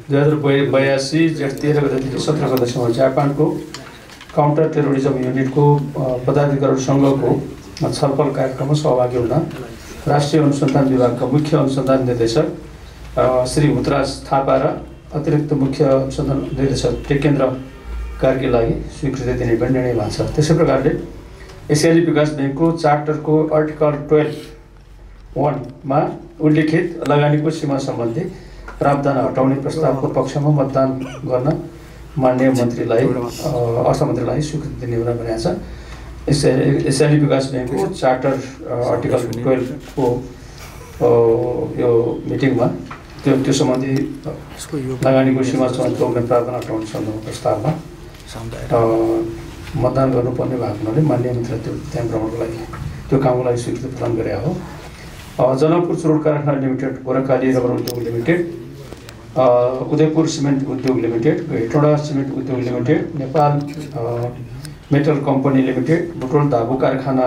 2082 जेठ 13 गतेदेखि 17 गतेसम्म जापानको काउन्टर टेरोरिज्म युनिटको पदाधिकारीसँगको छलफल कार्यक्रममा सहभागी हुन राष्ट्रिय अनुसन्धान विभागका मुख्य अनुसन्धान निर्देशक श्री हुतराज थापा र अतिरिक्त मुख्य अनुसन्धान निर्देशक टेकेन्द्र कार्कीलाई स्वीकृति दिने पनि निर्णय भएको छ। त्यसै प्रकारले एसियाली विकास ब्याङ्कको चार्टरको आर्टिकल 12(1) मा उल्लेखित लगानीको सीमा सम्बन्धी प्रावधान हटाउने प्रस्तावको पक्षमा मतदान गर्न माननीय मन्त्रीलाई अर्थमन्त्रीलाई स्वीकृति दिने भनेको छ। एसियाली विकास ब्याङ्कको चार्टर आर्टिकल 12 को यो मिटिङमा त्यो सम्बन्धी लगानीको सीमा सम्बन्धी तोक्ने प्रावधान हटाउने सम्बन्धी प्रस्तावमा मतदान गर्नुपर्ने भएको हुनाले माननीय मन्त्रीले त्यो त्यहाँ भ्रमणको लागि त्यो कामको लागि स्वीकृति प्रदान गरेको हो। जनकपुर चुरोट कारखाना लिमिटेड, गोराकाली रबर उद्योग लिमिटेड, उदयपुर सिमेन्ट उद्योग लिमिटेड, हेटौँडा सिमेन्ट उद्योग limited, Nepal metal company limited, Butwal धागो कारखाना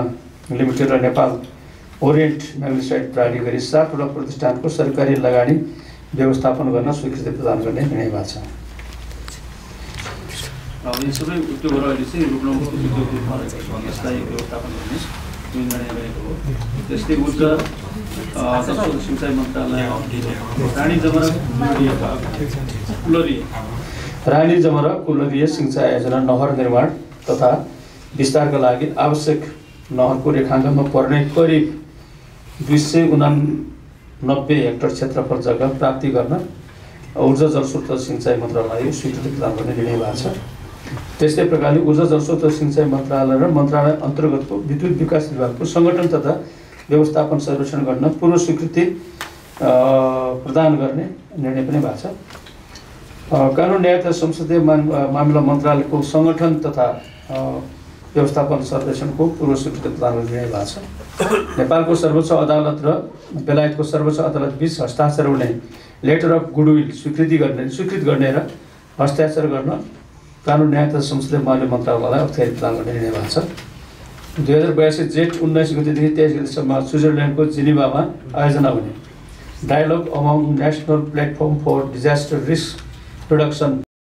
लिमिटेड र नेपाल ओरिएन्ट म्याग्नेसाइट प्रणाली गरी 7 वटा प्रतिष्ठानको सरकारी लगानी व्यवस्थापन गर्न स्वीकृति प्रदान गर्ने निर्णय भएको छ। यी सबै उद्योगहरूले चाहिँ रुग्णमुक्त उद्योग रूपमा यसलाई व्यवस्थापन गर्ने निर्णय गरेको हो। त्यस्तै ऊर्जा तथा सिँचाइ मन्त्रालय रानी जमरा कुलरीय सिंचाई योजना नहर निर्माण तथा विस्तारका लागि आवश्यक नहरको रेखाङ्कनमा पर्ने करिब 289 हेक्टर क्षेत्रफल जग्गा प्राप्ति गर्न ऊर्जा जलस्रोत सिंचाई मन्त्रालयले स्वीकृति प्रदान गर्ने निर्णय भएको छ। त्यस्तै प्रकारले ऊर्जा जलस्रोत सिंचाई मन्त्रालय र मन्त्रालय अन्तर्गतको विद्युत विकास विभागको सङ्गठन तथा व्यवस्थापन सर्वेक्षण गर्न पूर्व स्वीकृति प्रदान गर्ने निर्णय पनि भएको छ। कानुन न्याय तथा संसदीय मामिला मन्त्रालयको सङ्गठन तथा व्यवस्थापन सर्वेक्षणको पूर्व स्वीकृति प्रदान गर्ने निर्णय भएको छ। नेपालको सर्वोच्च अदालत र बेलायतको सर्वोच्च अदालत बीच हस्ताक्षर हुने लेटर अफ गुडविल स्वीकृत गर्ने र हस्ताक्षर गर्न कानुन न्याय तथा संसदीय मामिला मन्त्रालयलाई अख्तियारी प्रदान गर्ने निर्णय भएको छ। 2082 जेठ 19 गतेदेखि 23 गतेसम्म स्विजरल्यान्डको जिनिभामा आयोजना हुने dialogue among national platform for disaster risk reduction